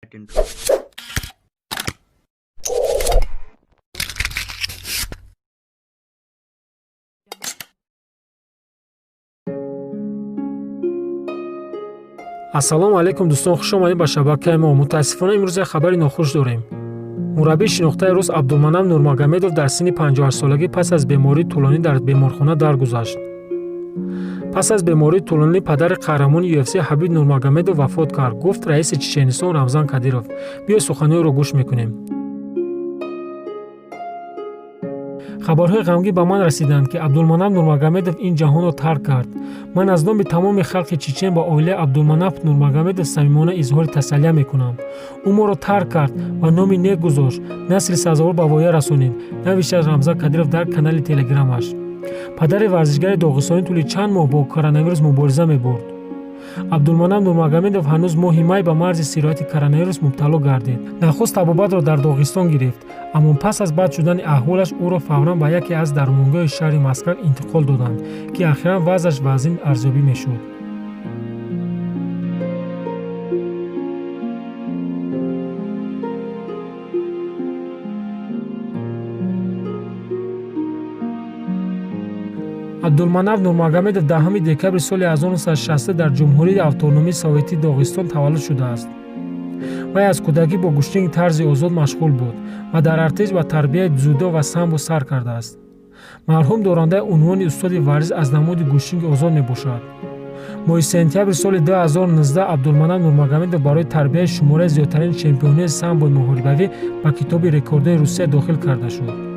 Intro. Ассалому алайкум, дӯстон, хуш омадед ба шабакаи мо. Мутаассифона, имрӯз як хабари нохуш дорем. Мураббии шинохтаи рус Абдулманап Нурмагомедов дар синни 58-солагӣ пас аз бемории тӯлонӣ дар беморхона даргузашт. Пас аз бемории тӯлонӣ падари қаҳрамони UFC Ҳабиб Нурмагомедов вафот кард, гуфт раиси Чеченистон Рамзан Кадиров. Биё, суханиёро гӯш мекунем. Хабарҳои ғамгин ба ман расиданд, ки Абдулманап Нурмагомедов ин ҷаҳонро тарк кард. Ман аз номи тамоми халқи чечен ба оилаи Абдулманап Нурмагомедов самимона изҳори тасаллия мекунам. Ӯ моро тарк кард ва номи нек гузошт, насли сазовор ба воя расонид, навиштааст Рамзан Кадиров дар канали телеграмаш. Падари варзишгари доғистонӣ тӯли чанд моҳ бо коронавирус мубориза мебурд. Абдулманап Нурмагомедов ҳанӯз моҳи май ба марзи сирояти коронавирус мубтало гардид. Нахуст табобатро дар Доғистон гирифт, аммо пас аз бад шудани аҳволаш ӯро фавран ба яке аз дармонгоҳи шаҳри Москав интиқол доданд, ки ахиран вазъаш вазин арзёбӣ мешуд. Абдулманап Нурмагомедов 10 декабри соли 1960 дар Ҷумҳурии Автономии Советии Доғистон таваллуд шудааст. Вай аз кӯдакӣ бо гӯштинги тарзи озод машғул буд ва дар артиш ба тарбияи дзюдо ва самбо сар кардааст. Марҳум дорандаи унвони устоди варзиш аз намуди гӯштинги озод мебошад. Моҳи сентябри соли 2019 Абдулманап Нурмагомедов барои тарбияи шумораи зиёдтарин чемпионҳои самбои муҳорибавӣ ба Китоби рекордҳои Русия дохил карда шуд.